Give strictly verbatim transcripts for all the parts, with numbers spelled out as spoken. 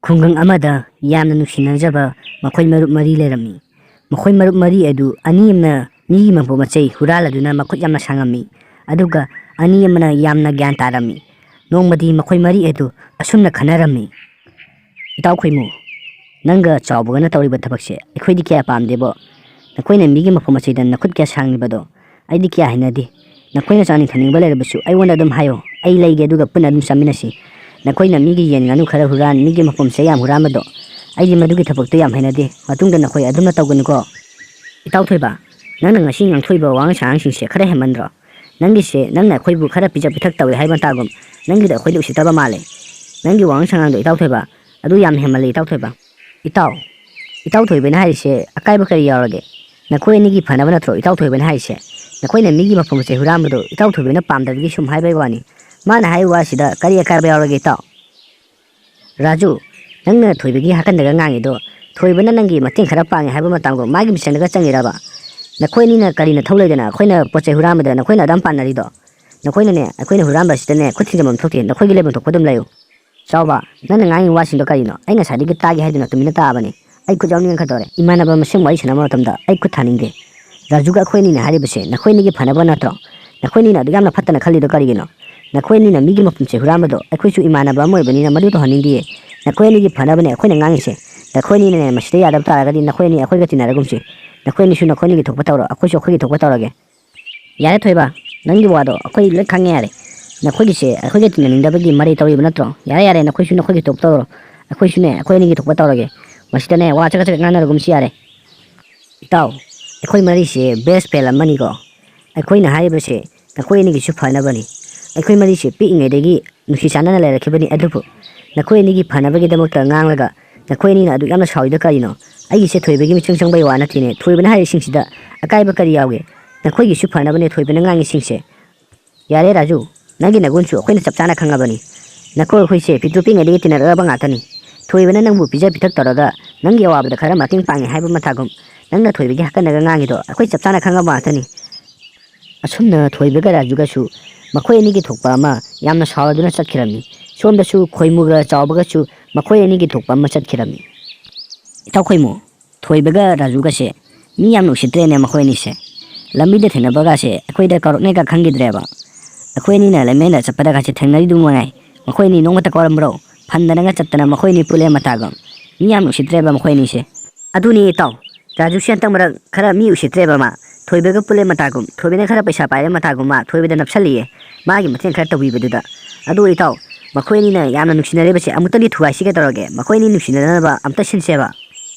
ꯈꯨꯡꯒꯪ ꯑꯃꯗ ꯌꯥꯝꯅ ꯅꯨꯡꯁꯤꯅꯖꯕ ꯃꯈꯣꯏ ꯃꯔꯨꯞ ꯃꯔꯤ ꯂꯩꯔꯝꯃꯤ꯫ ꯃꯈꯣꯏ ꯃꯔꯨꯞ ꯃꯔꯤ ꯑꯗꯨ ꯑꯅꯤ ꯑꯃꯅ ꯃꯤꯒꯤ ꯃꯄꯣꯠ ꯃꯆꯩ ꯍꯨꯔꯥꯜꯂꯗꯨꯅ ꯃꯈꯨꯠ ꯌꯥꯝꯅ ꯁꯥꯡꯉꯝꯃꯤ, ꯑꯗꯨꯒ ꯑꯅꯤ ꯑꯃꯅ ꯌꯥꯝꯅ ꯒ꯭ꯌꯥꯟ ꯇꯥꯔꯝꯃꯤ꯫ ꯅꯣꯡꯃꯗꯤ ꯃꯈꯣꯏ ꯃꯔꯤ ꯑꯗꯨ ꯑꯁꯨꯝꯅ ꯈꯟꯅꯔꯝꯃꯤ, "ꯏꯇꯥꯎ ꯈꯣꯏꯃꯨ, ꯅꯪꯒ ꯆꯥꯎꯕꯒꯅ ꯇꯧꯔꯤꯕ ꯊꯕꯛꯁꯦ ꯑꯩꯈꯣꯏꯗꯤ ꯀꯌꯥ ꯄꯥꯝꯗꯦꯕꯣ꯫ ꯅꯈꯣꯏꯅ ꯃꯤꯒꯤ ꯃꯄꯣꯠ ꯃꯆꯩꯗ ꯅꯈꯨꯠ ꯀꯌꯥ ꯁꯥꯡꯂꯤꯕꯗꯣ ꯑꯩꯗꯤ ꯀꯌꯥ ꯍꯩꯅꯗꯦ꯫ ꯅꯈꯣꯏꯅ ꯆꯥꯅꯤꯡ ꯊꯛꯅꯤꯡꯕ ꯂꯩꯔꯕꯁꯨ ꯑꯩꯉꯣꯟꯗ ꯑꯗꯨꯝ ꯍꯥꯏꯌꯣ, ꯑꯩ ꯂꯩꯒꯦ, ꯑꯗꯨꯒ ꯄꯨꯟꯅ ꯑꯗꯨꯝ ꯆꯥꯃꯤꯟꯅꯁꯤ꯫ ꯅꯈꯣꯏꯅ ꯃꯤꯒꯤ ꯌꯦꯟ ꯉꯥꯅꯨ ꯈꯔ ꯍꯨꯔꯥꯟ, ꯃꯤꯒꯤ ꯃꯄꯣꯠ ꯃꯆꯩ ꯌꯥꯝ ꯍꯨꯔꯥꯟꯕꯗꯣ, ꯑꯩꯗꯤ ꯃꯗꯨꯒꯤ ꯊꯕꯛꯇꯣ ꯌꯥꯝ ꯍꯩꯅꯗꯦ꯫ ꯃꯇꯨꯡꯗ ꯅꯈꯣꯏ ꯑꯗꯨꯝꯅ ꯇꯧꯒꯅꯨꯀꯣ꯫" "ꯏꯇꯥꯎ ꯊꯣꯏꯕ, ꯅꯪꯅ ꯉꯁꯤ ꯉꯥꯡꯊꯣꯛꯏꯕ ꯋꯥꯉꯥꯡ ꯁꯉꯥꯡꯁꯤꯡꯁꯦ ꯈꯔ ꯍꯦꯟꯃꯟꯗ꯭ꯔꯣ? ꯅꯪꯒꯤꯁꯦ ꯅꯪꯅ ꯑꯩꯈꯣꯏꯕꯨ ꯈꯔ ꯄꯤꯖ ꯄꯤꯊꯛ ꯇꯧꯏ ꯍꯥꯏꯕ ꯃꯇꯥꯒꯨꯝ, ꯅꯪꯒꯤꯗ ꯑꯩꯈꯣꯏꯗ ꯎꯁꯤꯠꯇꯕ ꯃꯥꯜꯂꯦ꯫ ꯅꯪꯒꯤ ꯋꯥꯉꯥꯡ ꯁꯉꯥꯡꯗꯣ ꯏꯇꯥꯎ ꯊꯣꯏꯕ, ꯑꯗꯨ ꯌꯥꯝ ꯍꯦꯟꯃꯜꯂꯦ ꯏꯇꯥꯎ ꯊꯣꯏꯕ꯫" "ꯏꯇꯥꯎ, ꯏꯇꯥꯎ ꯊꯣꯏꯕꯅ ꯍꯥꯏꯔꯤꯁꯦ ꯑꯀꯥꯏꯕ ꯀꯔꯤ ꯌꯥꯎꯔꯒꯦ? ꯅꯈꯣꯏ ꯑꯅꯤꯒꯤ ꯐꯅꯕ ꯅꯠꯇ꯭ꯔꯣ ꯏꯇꯥꯎ ꯊꯣꯏꯕꯅ ꯍꯥꯏꯔꯤꯁꯦ? ꯅꯈꯣꯏꯅ ꯃꯤꯒꯤ ꯃꯄꯣꯠ ꯃꯆꯩ ꯍꯨꯔꯥꯟꯕꯗꯣ ꯏꯇꯥꯎ ꯊꯣꯏꯕꯅ ꯄꯥꯝꯗꯕꯒꯤ ꯁꯨꯝ ꯍꯥꯏꯕꯒꯤ ꯋꯥꯅꯤ꯫ ꯃꯥꯅ ꯍꯥꯏꯔꯤꯕ ꯋꯥꯁꯤꯗ ꯀꯔꯤ ꯑꯀꯥꯏꯕ ꯌꯥꯎꯔꯒꯦ ꯏꯇꯥꯎ?" "ꯔꯥꯖꯨ, ꯅꯪꯅ ꯊꯣꯏꯕꯒꯤ ꯍꯥꯀꯟꯗꯒ ꯉꯥꯡꯉꯤꯗꯣ, ꯊꯣꯏꯕꯅ ꯅꯪꯒꯤ ꯃꯇꯦꯡ ꯈꯔ ꯄꯥꯡꯉꯦ ꯍꯥꯏꯕ ꯃꯇꯥꯡꯗꯣ ꯃꯥꯒꯤ ꯃꯤꯆꯪꯗꯒ ꯆꯪꯉꯤꯔꯕ? ꯅꯈꯣꯏ ꯑꯅꯤꯅ ꯀꯔꯤ ꯅꯊꯧ ꯂꯩꯗꯅ ꯑꯩꯈꯣꯏꯅ ꯄꯣꯠ ꯆꯩ ꯍꯨꯔꯥꯟꯕꯗ ꯅꯈꯣꯏꯅ ꯑꯗꯨꯝ ꯄꯥꯟꯅꯔꯤꯗꯣ? ꯅꯈꯣꯏꯅꯅꯦ ꯑꯩꯈꯣꯏꯅ ꯍꯨꯔꯥꯟꯕ ꯑꯁꯤꯗꯅꯦ ꯈꯨꯠ ꯊꯤꯡꯖꯤꯟꯐꯝ ꯊꯣꯛꯇꯦ, ꯅꯈꯣꯏꯒꯤ ꯂꯩꯐꯝ ꯊꯣꯛꯄ ꯑꯗꯨꯝ ꯂꯩꯌꯨ꯫" "ꯆꯥꯎꯕ, ꯅꯪꯅ ꯉꯥꯡꯉꯤ ꯋꯥꯁꯤꯡꯗꯣ ꯀꯔꯤꯅꯣ? ꯑꯩ ꯉꯁꯥꯏꯗꯒꯤ ꯇꯥꯒꯦ ꯍꯥꯏꯗꯨꯅ ꯇꯨꯃꯤꯟꯅ ꯇꯥꯕꯅꯤ꯫ ꯑꯩ ꯈꯨꯠ ꯌꯥꯎꯅꯤꯡꯉꯛꯀꯗꯧꯔꯦ꯫ ꯏꯃꯥꯟꯅꯕ ꯃꯁꯦꯟ ꯋꯥꯔꯤ ꯁꯥꯟꯅꯕ ꯃꯇꯝꯗ ꯑꯩ ꯈꯨꯠ ꯊꯥꯅꯤꯡꯗꯦ꯫ ꯔꯥꯖꯨꯒ ꯑꯩꯈꯣꯏ ꯑꯅꯤꯅ ꯍꯥꯏꯔꯤꯕꯁꯦ ꯅꯈꯣꯏ ꯑꯅꯤꯒꯤ ꯐꯅꯕ ꯅꯠꯇ꯭ꯔꯣ? ꯅꯈꯣꯏ ꯑꯅꯤꯅ ꯑꯗꯨꯛ ꯌꯥꯝꯅ ꯐꯠꯇꯅ ꯈꯜꯂꯤꯗꯣ ꯀꯔꯤꯒꯤꯅꯣ? ꯅꯈꯣꯏ ꯑꯅꯤꯅ ꯃꯤꯒꯤ ꯃꯄꯨꯝꯁꯦ ꯍꯨꯔꯥꯟꯕꯗꯣ ꯑꯩꯈꯣꯏꯁꯨ ꯏꯃꯥꯟꯅꯕ ꯑꯃ ꯑꯣꯏꯕꯅꯤꯅ ꯃꯗꯨ ꯇꯧꯍꯟꯅꯤꯡꯗꯤꯌꯦ꯫ ꯅꯈꯣꯏ ꯑꯅꯤꯒꯤ ꯐꯅꯕꯅꯦ ꯑꯩꯈꯣꯏꯅ ꯉꯥꯡꯉꯤꯁꯦ꯫ ꯅꯈꯣꯏ ꯑꯅꯤꯅꯅꯦ ꯃꯁꯤꯗ ꯌꯥꯗꯕ ꯇꯥꯔꯒꯗꯤ ꯅꯈꯣꯏ ꯑꯅꯤ ꯑꯩꯈꯣꯏꯒ ꯇꯤꯟꯅꯔꯒꯨꯝꯁꯤ꯫ ꯅꯈꯣꯏ ꯑꯅꯤꯁꯨ ꯅꯈꯣꯏ ꯑꯅꯤꯒꯤ ꯊꯣꯛꯄ ꯇꯧꯔꯣ, ꯑꯩꯈꯣꯏꯁꯨ ꯑꯩꯈꯣꯏꯒꯤ ꯊꯣꯛꯄ ꯇꯧꯔꯒꯦ꯫" "ꯌꯥꯔꯦ ꯊꯣꯏꯕ, ꯅꯪꯒꯤ ꯋꯥꯗꯣ ꯑꯩꯈꯣꯏ ꯂꯣꯏ ꯈꯪꯉꯦ ꯌꯥꯔꯦ꯫ ꯅꯈꯣꯏꯒꯤꯁꯦ ꯑꯩꯈꯣꯏꯒ ꯇꯤꯟꯅꯅꯤꯡꯗꯕꯒꯤ ꯃꯔꯩ ꯇꯧꯔꯤꯕ ꯅꯠꯇ꯭ꯔꯣ? ꯌꯥꯔꯦ ꯌꯥꯔꯦ, ꯅꯈꯣꯏꯁꯨ ꯅꯈꯣꯏꯒꯤ ꯊꯣꯛꯄ ꯇꯧꯔꯣ, ꯑꯩꯈꯣꯏꯁꯨꯅꯦ ꯑꯩꯈꯣꯏ ꯑꯅꯤꯒꯤ ꯊꯣꯛꯄ ꯇꯧꯔꯒꯦ꯫ ꯃꯁꯤꯗꯅꯦ ꯋꯥ ꯆꯀꯠ ꯆꯀꯠ ꯉꯥꯡꯅꯔꯒꯨꯝꯁꯤ ꯌꯥꯔꯦ꯫" "ꯏꯇꯥꯎ, ꯑꯩꯈꯣꯏ ꯃꯔꯤꯁꯦ best friend ꯑꯃꯅꯤꯀꯣ꯫ ꯑꯩꯈꯣꯏꯅ ꯍꯥꯏꯔꯤꯕꯁꯦ ꯅꯈꯣꯏ ꯑꯅꯤꯒꯤꯁꯨ ꯐꯅꯕꯅꯤ꯫ ꯑꯩꯈꯣꯏ ꯃꯔꯤꯁꯦ ꯄꯤꯛꯏꯉꯩꯗꯒꯤ ꯅꯨꯡꯁꯤ ꯆꯥꯟꯅꯅ ꯂꯩꯔꯛꯈꯤꯕꯅꯤ, ꯑꯗꯨꯕꯨ ꯅꯈꯣꯏ ꯑꯅꯤꯒꯤ ꯐꯅꯕꯒꯤꯗꯃꯛꯇ ꯉꯥꯡꯂꯒ ꯅꯈꯣꯏ ꯑꯅꯤꯅ ꯑꯗꯨꯛ ꯌꯥꯝꯅ ꯁꯥꯎꯔꯤꯗꯣ ꯀꯔꯤꯅꯣ? ꯑꯩꯒꯤꯁꯦ ꯊꯣꯏꯕꯒꯤ ꯃꯤꯆꯪ ꯆꯪꯕꯒꯤ ꯋꯥ ꯅꯠꯇꯦꯅꯦ꯫ ꯊꯣꯏꯕꯅ ꯍꯥꯏꯔꯤꯁꯤꯡꯁꯤꯗ ꯑꯀꯥꯏꯕ ꯀꯔꯤ ꯌꯥꯎꯒꯦ? ꯅꯈꯣꯏꯒꯤꯁꯨ ꯐꯅꯕꯅꯦ ꯊꯣꯏꯕꯅ ꯉꯥꯡꯉꯤꯁꯤꯡꯁꯦ꯫" "ꯌꯥꯔꯦ ꯔꯥꯖꯨ, ꯅꯪꯒꯤ ꯅꯒꯨꯟꯁꯨ ꯑꯩꯈꯣꯏꯅ ꯆꯞ ꯆꯥꯅ ꯈꯪꯉꯕꯅꯤ꯫ ꯅꯈꯣꯏ ꯑꯩꯈꯣꯏꯁꯦ ꯄꯤꯛꯇ꯭ꯔꯨ ꯄꯤꯛꯏꯉꯩꯗꯒꯤ ꯇꯤꯟꯅꯔꯛꯂꯕ ꯉꯥꯛꯇꯅꯤ꯫ ꯊꯣꯏꯕꯅ ꯅꯪꯕꯨ ꯄꯤꯖ ꯄꯤꯊꯛ ꯇꯧꯔꯒ ꯅꯪꯒꯤ ꯑꯋꯥꯕꯗ ꯈꯔ ꯃꯇꯦꯡ ꯄꯥꯡꯉꯦ ꯍꯥꯏꯕ ꯃꯊꯥꯒꯨꯝ, ꯅꯪꯅ ꯊꯣꯏꯕꯒꯤ ꯍꯥꯀꯟꯅꯒ ꯉꯥꯡꯉꯤꯗꯣ ꯑꯩꯈꯣꯏ ꯆꯞ ꯆꯥꯅ ꯈꯪꯉꯕ ꯉꯥꯛꯇꯅꯤ꯫" ꯑꯁꯨꯝꯅ ꯊꯣꯏꯕꯒ ꯔꯥꯖꯨꯒꯁꯨ ꯃꯈꯣꯏ ꯑꯅꯤꯒꯤ ꯊꯣꯛꯄ ꯑꯃ ꯌꯥꯝꯅ ꯁꯥꯎꯔꯗꯨꯅ ꯆꯠꯈꯤꯔꯝꯃꯤ꯫ ꯁꯣꯝꯗꯁꯨ ꯈꯣꯏꯃꯨꯒ ꯆꯥꯎꯕꯒꯁꯨ ꯃꯈꯣꯏ ꯑꯅꯤꯒꯤ ꯊꯣꯛꯄ ꯑꯃ ꯆꯠꯈꯤꯔꯝꯃꯤ꯫ ꯏꯇꯥꯎ ꯈꯣꯏꯃꯨ, ꯊꯣꯏꯕꯒ ꯔꯥꯖꯨꯒꯁꯦ ꯃꯤ ꯌꯥꯝ ꯅꯨꯡꯁꯤꯠꯇ꯭ꯔꯦꯅꯦ ꯃꯈꯣꯏ ꯑꯅꯤꯁꯦ꯫ ꯂꯝꯕꯤꯗ ꯊꯦꯡꯅꯕꯒꯁꯦ ꯑꯩꯈꯣꯏꯗ ꯀꯧꯔꯛꯅꯦꯒ ꯈꯪꯈꯤꯗ꯭ꯔꯦꯕ꯫ ꯑꯩꯈꯣꯏ ꯑꯅꯤꯅ ꯂꯝꯃꯦꯟꯗ ꯆꯠꯄꯗꯒꯁꯦ ꯊꯦꯡꯅꯔꯤꯗꯨ ꯃꯉꯥꯏ꯫ ꯃꯈꯣꯏ ꯑꯅꯤ ꯅꯣꯡꯃꯇ ꯀꯧꯔꯝꯕ꯭ꯔꯣ? ꯐꯟꯗꯅꯒ ꯆꯠꯇꯅ ꯃꯈꯣꯏ ꯑꯅꯤ ꯄꯨꯜꯂꯦ ꯃꯇꯥꯒꯨꯝ꯫ ꯃꯤ ꯌꯥꯝ ꯅꯨꯡꯁꯤꯠꯇ꯭ꯔꯦꯕ ꯃꯈꯣꯏ ꯑꯅꯤꯁꯦ꯫ ꯑꯗꯨꯅꯤ ꯏꯇꯥꯎ, ꯔꯥꯖꯨꯁꯨ ꯍꯟꯇꯛ ꯃꯔꯛ ꯈꯔ ꯃꯤ ꯎꯁꯤꯠꯇ꯭ꯔꯦꯕ ꯃꯥ꯫ ꯊꯣꯏꯕꯒ ꯄꯨꯜꯂꯦ ꯃꯇꯥꯒꯨꯝ, ꯊꯣꯏꯕꯅ ꯈꯔ ꯄꯩꯁꯥ ꯄꯥꯏꯔꯦ ꯃꯇꯥꯒꯨꯝ ꯃꯥ ꯊꯣꯏꯕꯗ ꯅꯞꯁꯜꯂꯤꯌꯦ꯫ ꯃꯥꯒꯤ ꯃꯇꯦꯡ ꯈꯔ ꯇꯧꯕꯤꯕꯗꯨꯗ꯫ ꯑꯗꯨ ꯏꯇꯥꯎ, ꯃꯈꯣꯏ ꯑꯅꯤꯅ ꯌꯥꯝꯅ ꯅꯨꯡꯁꯤꯅꯔꯤꯕꯁꯦ ꯑꯃꯨꯛꯇꯗꯤ ꯊꯨꯒꯥꯏꯁꯤꯒꯦ ꯇꯧꯔꯒꯦ꯫ ꯃꯈꯣꯏ ꯑꯅꯤ ꯅꯨꯡꯁꯤꯅꯅꯕ ꯑꯝꯇ ꯁꯤꯟꯁꯦꯕ꯫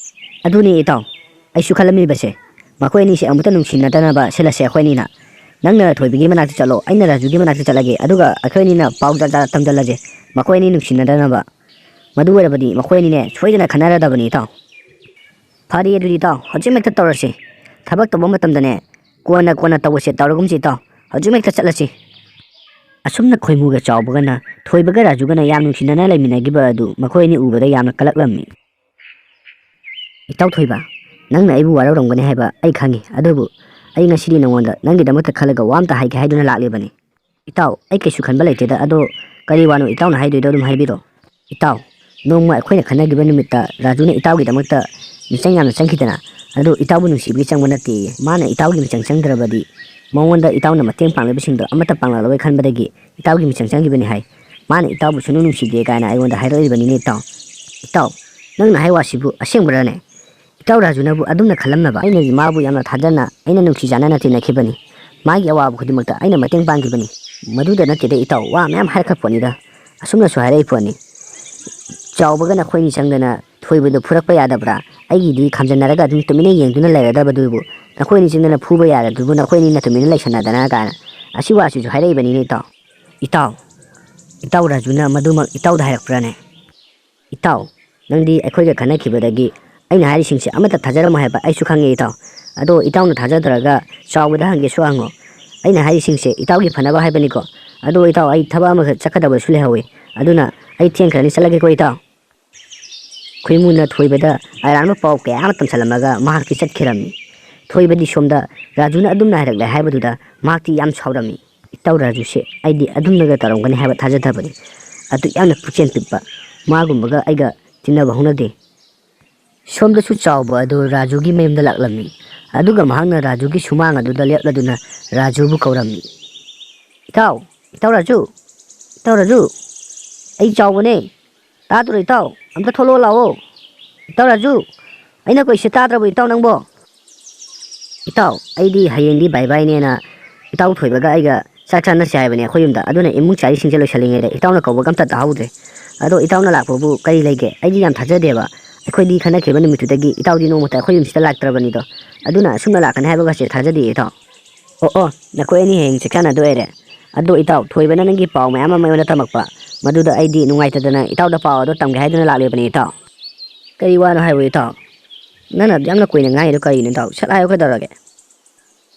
ꯑꯗꯨꯅꯤ ꯏꯇꯥꯎ, ꯑꯩꯁꯨ ꯈꯜꯂꯝꯃꯤꯕꯁꯦ꯫ ꯃꯈꯣꯏ ꯑꯅꯤꯁꯦ ꯑꯃꯨꯛꯇ ꯅꯨꯡꯁꯤꯅꯗꯅꯕ ꯁꯤꯜꯂꯁꯦ ꯑꯩꯈꯣꯏ ꯑꯅꯤꯅ꯫ ꯅꯪꯅ ꯊꯣꯏꯕꯤꯒꯤ ꯃꯅꯥꯛꯇ ꯆꯠꯂꯣ, ꯑꯩꯅ ꯔꯥꯖꯨꯒꯤ ꯃꯅꯥꯛꯇ ꯆꯠꯂꯒꯦ, ꯑꯗꯨꯒ ꯑꯩꯈꯣꯏ ꯑꯅꯤꯅ ꯄꯥꯎ ꯖꯥꯠ ꯖꯥꯠ ꯇꯝꯖꯜꯂꯁꯦ꯫ ꯃꯈꯣꯏ ꯑꯅꯤ ꯅꯨꯡꯁꯤꯅꯗꯅꯕ꯫ ꯃꯗꯨ ꯑꯣꯏꯔꯕꯗꯤ ꯃꯈꯣꯏ ꯑꯅꯤꯅꯦ ꯁꯣꯏꯗꯅ ꯈꯠꯅꯔꯗꯕꯅꯤ ꯏꯇꯥꯎ꯫ ꯐꯔꯦ ꯑꯗꯨꯗꯤ ꯏꯇꯥꯎ, ꯍꯧꯖꯤꯛꯃꯛꯇ ꯇꯧꯔꯁꯤ꯫ ꯊꯕꯛ ꯇꯧꯕ ꯃꯇꯝꯗꯅꯦ ꯀꯣꯟꯅ ꯀꯣꯟꯅ ꯇꯧꯕꯁꯦ ꯇꯧꯔꯒꯨꯝꯁꯤ ꯏꯇꯥꯎ꯫ ꯍꯧꯖꯤꯛꯃꯛꯇ ꯆꯠꯂꯁꯤ꯫ ꯑꯁꯨꯝꯅ ꯈꯣꯏꯃꯨꯒ ꯆꯥꯎꯕꯒꯅ ꯊꯣꯏꯕꯒ ꯔꯥꯖꯨꯒꯅ ꯌꯥꯝ ꯅꯨꯡꯁꯤꯅꯅ ꯂꯩꯃꯤꯟꯅꯈꯤꯕ ꯑꯗꯨ ꯃꯈꯣꯏ ꯑꯅꯤ ꯎꯕꯗ ꯌꯥꯝꯅ ꯀꯂꯛꯂꯝꯃꯤ꯫ ꯏꯇꯥꯎ ꯊꯣꯏꯕ, ꯅꯪꯅ ꯑꯩꯕꯨ ꯋꯥꯔꯧꯔꯝꯒꯅꯤ ꯍꯥꯏꯕ ꯑꯩ ꯈꯪꯉꯤ, ꯑꯗꯨꯕꯨ ꯑꯩ ꯉꯁꯤꯗꯤ ꯅꯉꯣꯟꯗ ꯅꯪꯒꯤꯗꯃꯛꯇ ꯈꯜꯂꯒ ꯋꯥ ꯑꯝꯇ ꯍꯥꯏꯒꯦ ꯍꯥꯏꯗꯨꯅ ꯂꯥꯛꯂꯤꯕꯅꯤ꯫ ꯏꯇꯥꯎ, ꯑꯩ ꯀꯩꯁꯨ ꯈꯟꯕ ꯂꯩꯇꯦꯗ, ꯑꯗꯣ ꯀꯔꯤ ꯋꯥꯅꯣ ꯏꯇꯥꯎꯅ ꯍꯥꯏꯗꯣꯏꯗꯣ ꯑꯗꯨꯝ ꯍꯥꯏꯕꯤꯔꯣ꯫ ꯏꯇꯥꯎ, ꯅꯣꯡꯃ ꯑꯩꯈꯣꯏꯅ ꯈꯟꯅꯈꯤꯕ ꯅꯨꯃꯤꯠꯇ ꯔꯥꯖꯨꯅ ꯏꯇꯥꯎꯒꯤꯗꯃꯛꯇ ꯃꯤꯆꯪ ꯌꯥꯝꯅ ꯆꯪꯈꯤꯗꯅ, ꯑꯗꯨ ꯏꯇꯥꯎꯕꯨ ꯅꯨꯡꯁꯤꯕꯒꯤ ꯆꯪꯕ ꯅꯠꯇꯦꯌꯦ꯫ ꯃꯥꯅ ꯏꯇꯥꯎꯒꯤ ꯃꯤꯆꯪ ꯆꯪꯗ꯭ꯔꯕꯗꯤ ꯃꯉꯣꯟꯗ ꯏꯇꯥꯎꯅ ꯃꯇꯦꯡ ꯄꯥꯡꯂꯤꯕꯁꯤꯡꯗꯣ ꯑꯃꯠꯇ ꯄꯥꯡꯂꯛꯂꯣꯏ ꯈꯟꯕꯗꯒꯤ ꯏꯇꯥꯎꯒꯤ ꯃꯤꯆꯪ ꯆꯪꯈꯤꯕꯅꯤ ꯍꯥꯏ꯫ ꯃꯥꯅ ꯏꯇꯥꯎꯕꯨ ꯁꯨꯡꯅꯨꯡ ꯅꯨꯡꯁꯤꯗꯦ ꯀꯥꯏꯅ ꯑꯩꯉꯣꯟꯗ ꯍꯥꯏꯔꯛꯂꯤꯕꯅꯤꯅꯦ ꯏꯇꯥꯎ꯫ ꯏꯇꯥꯎ, ꯅꯪꯅ ꯍꯥꯏ ꯋꯥꯁꯤꯕꯨ ꯑꯁꯦꯡꯕꯔꯅꯦ? ꯏꯇꯥꯎ ꯔꯥꯖꯨꯅꯕꯨ ꯑꯗꯨꯝꯅ ꯈꯜꯂꯝꯅꯕ? ꯑꯩꯅꯗꯤ ꯃꯥꯕꯨ ꯌꯥꯝꯅ ꯊꯥꯖꯅ, ꯑꯩꯅ ꯅꯨꯡꯁꯤ ꯆꯥꯟꯅꯅ ꯇꯤꯟꯅꯈꯤꯕꯅꯤ꯫ ꯃꯥꯒꯤ ꯑꯋꯥꯕ ꯈꯨꯗꯤꯡꯃꯛꯇ ꯑꯩꯅ ꯃꯇꯦꯡ ꯄꯥꯡꯈꯤꯕꯅꯤ꯫ ꯃꯗꯨꯗ ꯅꯠꯇꯦꯗ ꯏꯇꯥꯎ, ꯋꯥ ꯃꯌꯥꯝ ꯍꯥꯏꯔꯛꯈ꯭ꯔ ꯄꯣꯠꯅꯤꯗ꯫ ꯑꯁꯨꯝꯅꯁꯨ ꯍꯥꯏꯔꯛꯏ ꯄꯣꯠꯅꯤ꯫ ꯆꯥꯎꯕꯒ ꯅꯈꯣꯏꯅꯤ ꯆꯪꯗꯅ ꯊꯣꯏꯕꯗꯨ ꯐꯨꯔꯛꯄ ꯌꯥꯗꯕ꯭ꯔꯥ? ꯑꯩꯒꯤꯗꯤ ꯈꯥꯝꯖꯟꯅꯔꯒ ꯑꯗꯨꯝ ꯇꯨꯃꯤꯟꯅ ꯌꯦꯡꯗꯨꯅ ꯂꯩꯔꯗꯕꯗꯨꯕꯨ ꯅꯈꯣꯏꯅꯤ ꯆꯪꯗꯅ ꯐꯨꯕ ꯌꯥꯔꯗꯨꯕꯨ ꯅꯈꯣꯏꯅꯤꯅ ꯇꯨꯃꯤꯟꯅ ꯂꯩꯁꯟꯅꯗꯅ ꯀꯥꯏꯅ꯫ ꯑꯁꯤ ꯋꯥꯁꯤꯁꯨ ꯍꯥꯏꯔꯛꯏꯕꯅꯤꯅꯦ ꯏꯇꯥꯎ꯫ ꯏꯇꯥꯎ, ꯏꯇꯥꯎ ꯔꯥꯖꯨꯅ ꯃꯗꯨꯃꯛ ꯏꯇꯥꯎꯗ ꯍꯥꯏꯔꯛꯄ꯭ꯔꯥꯅꯦ? ꯏꯇꯥꯎ, ꯅꯪꯗꯤ ꯑꯩꯈꯣꯏꯒ ꯈꯠꯅꯈꯤꯕꯗꯒꯤ ꯑꯩꯅ ꯍꯥꯏꯔꯤꯁꯤꯡꯁꯦ ꯑꯃꯠꯇ ꯊꯥꯖꯔꯝꯃꯣꯏ ꯍꯥꯏꯕ ꯑꯩꯁꯨ ꯈꯪꯉꯦ ꯏꯇꯥꯎ꯫ ꯑꯗꯣ ꯏꯇꯥꯎꯅ ꯊꯥꯖꯗ꯭ꯔꯒ ꯆꯥꯎꯕꯗ ꯍꯪꯒꯦꯁꯨ ꯍꯪꯉꯣ꯫ ꯑꯩꯅ ꯍꯥꯏꯔꯤꯁꯤꯡꯁꯦ ꯏꯇꯥꯎꯒꯤ ꯐꯅꯕ ꯍꯥꯏꯕꯅꯤꯀꯣ꯫ ꯑꯗꯣ ꯏꯇꯥꯎ, ꯑꯩ ꯊꯕꯛ ꯑꯃꯈꯛ ꯆꯠꯀꯗꯕꯁꯨ ꯂꯩꯍꯧꯋꯤ꯫ ꯑꯗꯨꯅ ꯑꯩ ꯊꯦꯡꯈ꯭ꯔꯅꯤ, ꯆꯠꯂꯒꯦꯀꯣ ꯏꯇꯥꯎ꯫ ꯈꯨꯏꯃꯨꯅ ꯊꯣꯏꯕꯗ ꯑꯔꯥꯟꯕ ꯄꯥꯎ ꯀꯌꯥ ꯑꯃ ꯇꯝꯁꯤꯜꯂꯝꯃꯒ ꯃꯍꯥꯛꯇꯤ ꯆꯠꯈꯤꯔꯝꯃꯤ꯫ ꯊꯣꯏꯕꯗꯤ ꯁꯣꯝꯗ ꯔꯥꯖꯨꯅ ꯑꯗꯨꯝꯅ ꯍꯥꯏꯔꯛꯂꯦ ꯍꯥꯏꯕꯗꯨꯗ ꯃꯍꯥꯛꯇꯤ ꯌꯥꯝ ꯁꯥꯎꯔꯝꯃꯤ꯫ ꯏꯇꯥꯎ ꯔꯥꯖꯨꯁꯦ ꯑꯩꯗꯤ ꯑꯗꯨꯝꯅꯒ ꯇꯧꯔꯝꯒꯅꯤ ꯍꯥꯏꯕ ꯊꯥꯖꯗꯕꯅꯤ꯫ ꯑꯗꯨꯛ ꯌꯥꯝꯅ ꯄꯨꯛꯆꯦꯜ ꯄꯤꯛꯄ, ꯃꯥꯒꯨꯝꯕꯒ ꯑꯩꯒ ꯇꯤꯟꯅꯕ ꯍꯧꯅꯗꯦ꯫ ꯁꯣꯝꯗꯁꯨ ꯆꯥꯎꯕ ꯑꯗꯨ ꯔꯥꯖꯨꯒꯤ ꯃꯌꯨꯝꯗ ꯂꯥꯛꯂꯝꯃꯤ꯫ ꯑꯗꯨꯒ ꯃꯍꯥꯛꯅ ꯔꯥꯖꯨꯒꯤ ꯁꯨꯃꯥꯡ ꯑꯗꯨꯗ ꯂꯦꯞꯂꯗꯨꯅ ꯔꯥꯖꯨꯕꯨ ꯀꯧꯔꯝꯃꯤ꯫ "ꯏꯇꯥꯎ, ꯏꯇꯥꯎ ꯔꯥꯖꯨ, ꯏꯇꯥꯎ ꯔꯥꯖꯨ, ꯑꯩ ꯆꯥꯎꯕꯅꯦ꯫ ꯇꯥꯗ꯭ꯔꯣ ꯏꯇꯥꯎ? ꯑꯝꯇ ꯊꯣꯛꯂꯛꯑꯣ ꯂꯥꯛꯑꯣ꯫ ꯏꯇꯥꯎ ꯔꯥꯖꯨ, ꯑꯩꯅ ꯀꯧꯏꯁꯦ ꯇꯥꯗ꯭ꯔꯕꯣ ꯏꯇꯥꯎ ꯅꯪꯕꯣ?" "ꯏꯇꯥꯎ, ꯑꯩꯗꯤ ꯍꯌꯦꯡꯗꯤ ꯕꯥꯏ ꯕꯥꯏꯅꯦꯅ ꯏꯇꯥꯎ ꯊꯣꯏꯕꯒ ꯑꯩꯒ ꯆꯥꯛ ꯆꯥꯅꯁꯦ ꯍꯥꯏꯕꯅꯦ ꯑꯩꯈꯣꯏ ꯌꯨꯝꯗ꯫ ꯑꯗꯨꯅ ꯏꯃꯨꯡ ꯆꯥꯔꯤꯁꯤꯡꯁꯦ ꯂꯣꯏꯁꯜꯂꯤꯉꯩꯗ ꯏꯇꯥꯎꯅ ꯀꯧꯕꯒ ꯑꯝꯇ ꯇꯥꯍꯧꯗ꯭ꯔꯦ꯫ ꯑꯗꯣ ꯏꯇꯥꯎꯅ ꯂꯥꯛꯄꯕꯨ ꯀꯔꯤ ꯂꯩꯒꯦ? ꯑꯩꯗꯤ ꯌꯥꯝ ꯊꯥꯖꯗꯦꯕ꯫ ꯑꯩꯈꯣꯏꯗꯤ ꯈꯟꯅꯈꯤꯕ ꯅꯨꯃꯤꯠꯇꯨꯗꯒꯤ ꯏꯇꯥꯎꯗꯤ ꯅꯣꯡꯃꯇ ꯑꯩꯈꯣꯏ ꯌꯨꯝꯁꯤꯗ ꯂꯥꯛꯇ꯭ꯔꯕꯅꯤꯗꯣ꯫ ꯑꯗꯨꯅ ꯑꯁꯨꯝꯅ ꯂꯥꯛꯀꯅꯤ ꯍꯥꯏꯕꯒꯁꯦ ꯊꯥꯖꯗꯦ ꯏꯇꯥꯎ꯫" "ꯑꯣ ꯑꯣ, ꯅꯈꯣꯏ ꯑꯅꯤ ꯍꯌꯦꯡ ꯆꯥꯛ ꯆꯥꯅꯗꯣꯏ ꯑꯣꯏꯔꯦ꯫ ꯑꯗꯣ ꯏꯇꯥꯎ, ꯊꯣꯏꯕꯅ ꯅꯪꯒꯤ ꯄꯥꯎ ꯃꯌꯥꯝ ꯑꯃ ꯑꯩꯉꯣꯟꯗ ꯇꯝꯃꯛꯄ, ꯃꯗꯨꯗ ꯑꯩꯗꯤ ꯅꯨꯡꯉꯥꯏꯇꯗꯅ ꯏꯇꯥꯎꯗ ꯄꯥꯎ ꯑꯗꯣ ꯇꯝꯒꯦ ꯍꯥꯏꯗꯨꯅ ꯂꯥꯛꯂꯤꯕꯅꯤ ꯏꯇꯥꯎ꯫" "ꯀꯔꯤ ꯋꯥꯅꯣ ꯍꯥꯏꯕ ꯏꯇꯥꯎ? ꯅꯪꯅ ꯑꯗꯨ ꯌꯥꯝꯅ ꯀꯨꯏꯅ ꯉꯥꯡꯉꯤꯗꯣ ꯀꯔꯤꯅꯣ ꯏꯇꯥꯎ? ꯁꯠ ꯍꯥꯏꯌꯨ ꯀꯩꯗꯧꯔꯒꯦ?"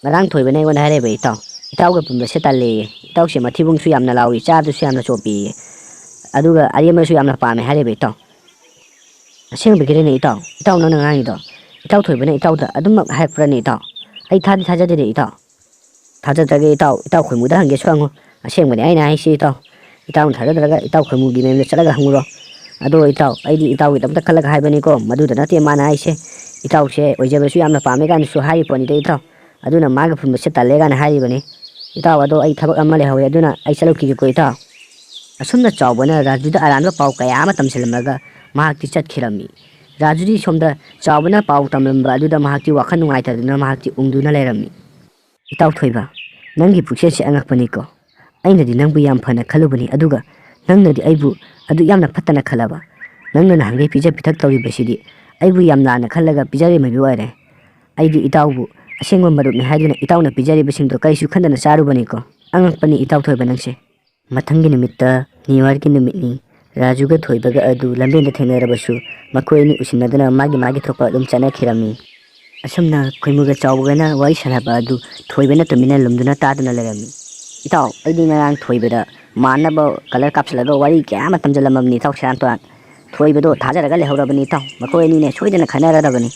"ꯉꯔꯥꯡ ꯊꯣꯏꯕꯅ ꯑꯩꯉꯣꯟꯗ ꯍꯥꯏꯔꯛꯏꯕ ꯏꯇꯥꯎ, ꯏꯇꯥꯎꯒ ꯄꯨꯟꯕꯁꯦ ꯇꯜꯂꯦꯌꯦ꯫ ꯏꯇꯥꯎꯁꯦ ꯃꯊꯤꯕꯣꯡꯁꯨ ꯌꯥꯝꯅ ꯂꯥꯎꯏ, ꯆꯥꯗꯨꯁꯨ ꯌꯥꯝꯅ ꯆꯣꯞꯄꯤꯌꯦ꯫ ꯑꯗꯨꯒ ꯑꯔꯦꯝꯕꯁꯨ ꯌꯥꯝꯅ ꯄꯥꯝꯃꯦ ꯍꯥꯏꯔꯤꯕ ꯏꯇꯥꯎ꯫" "ꯑꯁꯦꯡꯕꯒꯤꯔꯅꯦ ꯏꯇꯥꯎ? ꯏꯇꯥꯎ ꯅꯪꯅ ꯉꯥꯡꯉꯤꯗꯣ? ꯏꯇꯥꯎ ꯊꯣꯏꯕꯅ ꯏꯇꯥꯎꯗ ꯑꯗꯨꯃꯛ ꯍꯥꯏꯔꯛꯄ꯭ꯔꯅꯦ ꯏꯇꯥꯎ? ꯑꯩ ꯊꯥꯗꯤ ꯊꯥꯖꯗꯦꯅꯦ ꯏꯇꯥꯎ꯫" "ꯊꯥꯖꯗ꯭ꯔꯒꯦ ꯏꯇꯥꯎ, ꯏꯇꯥꯎ ꯈꯣꯏꯃꯨꯗ ꯍꯪꯒꯦꯁꯨ ꯍꯪꯉꯨ꯫ ꯑꯁꯦꯡꯕꯅꯦ ꯑꯩꯅ ꯍꯥꯏꯁꯤ ꯏꯇꯥꯎ꯫ ꯏꯇꯥꯎꯅ ꯊꯥꯖꯗ꯭ꯔꯒ ꯏꯇꯥꯎ ꯈꯣꯏꯃꯨꯒꯤ ꯃꯌꯨꯝꯗ ꯆꯠꯂꯒ ꯍꯪꯉꯨꯔꯣ꯫ ꯑꯗꯣ ꯏꯇꯥꯎ, ꯑꯩꯗꯤ ꯏꯇꯥꯎꯒꯤꯗꯃꯛꯇ ꯈꯜꯂꯒ ꯍꯥꯏꯕꯅꯤꯀꯣ, ꯃꯗꯨꯗ ꯅꯠꯇꯦ ꯃꯥꯅ ꯍꯥꯏꯁꯦ꯫ ꯏꯇꯥꯎꯁꯦ ꯑꯣꯏꯖꯕꯁꯨ ꯌꯥꯝꯅ ꯄꯥꯝꯃꯦ ꯀꯥꯏꯅꯁꯨ ꯍꯥꯏꯔꯤ ꯄꯣꯠꯅꯤꯗ ꯏꯇꯥꯎ꯫ ꯑꯗꯨꯅ ꯃꯥꯒ ꯄꯨꯟꯕꯁꯦ ꯇꯜꯂꯦ ꯀꯥꯏꯅ ꯍꯥꯏꯔꯤꯕꯅꯤ꯫ ꯏꯇꯥꯎ, ꯑꯗꯣ ꯑꯩ ꯊꯕꯛ ꯑꯃ ꯂꯩꯍꯧꯋꯦ, ꯑꯗꯨꯅ ꯑꯩ ꯆꯠꯂꯨꯈꯤꯒꯦꯀꯣ ꯏꯇꯥꯎ꯫" ꯑꯁꯨꯝꯅ ꯆꯥꯎꯕꯅ ꯔꯥꯖꯨꯗ ꯑꯔꯥꯟꯕ ꯄꯥꯎ ꯀꯌꯥ ꯑꯃ ꯇꯝꯁꯤꯜꯂꯝꯂꯒ ꯃꯍꯥꯛꯇꯤ ꯆꯠꯈꯤꯔꯝꯃꯤ꯫ ꯔꯥꯖꯨꯗꯤ ꯁꯣꯝꯗ ꯆꯥꯎꯕꯅ ꯄꯥꯎ ꯇꯝꯂꯝꯕ ꯑꯗꯨꯗ ꯃꯍꯥꯛꯇꯤ ꯋꯥꯈꯜ ꯅꯨꯡꯉꯥꯏꯇꯗꯨꯅ ꯃꯍꯥꯛꯇꯤ ꯎꯪꯗꯨꯅ ꯂꯩꯔꯝꯃꯤ꯫ "ꯏꯇꯥꯎ ꯊꯣꯏꯕ, ꯅꯪꯒꯤ ꯄꯨꯛꯆꯦꯜꯁꯦ ꯑꯉꯛꯄꯅꯤꯀꯣ꯫ ꯑꯩꯅꯗꯤ ꯅꯪꯕꯨ ꯌꯥꯝ ꯐꯅ ꯈꯜꯂꯨꯕꯅꯤ, ꯑꯗꯨꯒ ꯅꯪꯅꯗꯤ ꯑꯩꯕꯨ ꯑꯗꯨ ꯌꯥꯝꯅ ꯐꯠꯇꯅ ꯈꯜꯂꯕ꯫ ꯅꯪꯅ ꯅꯍꯥꯟꯒꯩ ꯄꯤꯖ ꯄꯤꯊꯛ ꯇꯧꯔꯤꯕꯁꯤꯗꯤ ꯑꯩꯕꯨ ꯌꯥꯝ ꯂꯥꯟꯅ ꯈꯜꯂꯒ ꯄꯤꯖꯔꯤꯕ ꯃꯤꯑꯣꯏ ꯑꯣꯏꯔꯦ꯫ ꯑꯩꯗꯤ ꯏꯇꯥꯎꯕꯨ ꯑꯁꯦꯡꯕ ꯃꯔꯨꯞꯅꯤ ꯍꯥꯏꯗꯨꯅ ꯏꯇꯥꯎꯅ ꯄꯤꯖꯔꯤꯕꯁꯤꯡꯗꯣ ꯀꯔꯤꯁꯨ ꯈꯟꯗꯅ ꯆꯥꯔꯨꯕꯅꯤꯀꯣ꯫ ꯑꯉꯛꯄꯅꯤ ꯏꯇꯥꯎ ꯊꯣꯏꯕ ꯅꯪꯁꯦ꯫" ꯃꯊꯪꯒꯤ ꯅꯨꯃꯤꯠꯇ ꯅ꯭ꯌꯨ ꯌꯥꯔꯒꯤ ꯅꯨꯃꯤꯠꯅꯤ꯫ ꯔꯥꯖꯨꯒ ꯊꯣꯏꯕꯒ ꯑꯗꯨ ꯂꯝꯕꯦꯟꯗ ꯊꯦꯡꯅꯔꯕꯁꯨ ꯃꯈꯣꯏ ꯑꯅꯤ ꯎꯁꯤꯟꯅꯗꯨꯅ ꯃꯥꯒꯤ ꯃꯥꯒꯤ ꯊꯣꯛꯄ ꯑꯗꯨꯝ ꯆꯠꯅꯈꯤꯔꯝꯃꯤ꯫ ꯑꯁꯨꯝꯅ ꯈꯣꯏꯃꯨꯒ ꯆꯥꯎꯕꯒꯅ ꯋꯥꯔꯤ ꯁꯥꯟꯅꯕ ꯑꯗꯨ ꯊꯣꯏꯕꯅ ꯇꯨꯃꯤꯟꯅ ꯂꯨꯝꯗꯨꯅ ꯇꯥꯗꯨꯅ ꯂꯩꯔꯝꯃꯤ꯫ "ꯏꯇꯥꯎ, ꯑꯩꯗꯤ ꯉꯔꯥꯡ ꯊꯣꯏꯕꯗ ꯃꯥꯟꯅꯕ ꯀꯂꯔ ꯀꯥꯞꯁꯤꯜꯂꯒ ꯋꯥꯔꯤ ꯀꯌꯥ ꯑꯃ ꯇꯝꯁꯤꯜꯂꯝꯃꯕꯅꯤ ꯏꯇꯥꯎ, ꯁꯦꯔꯥꯟ ꯇꯨꯔꯥꯟ꯫ ꯊꯣꯏꯕꯗꯣ ꯊꯥꯖꯔꯒ ꯂꯩꯍꯧꯔꯕꯅꯤ ꯏꯇꯥꯎ, ꯃꯈꯣꯏ ꯑꯅꯤꯅꯦ ꯁꯣꯏꯗꯅ ꯈꯟꯅꯔꯗꯕꯅꯤ꯫"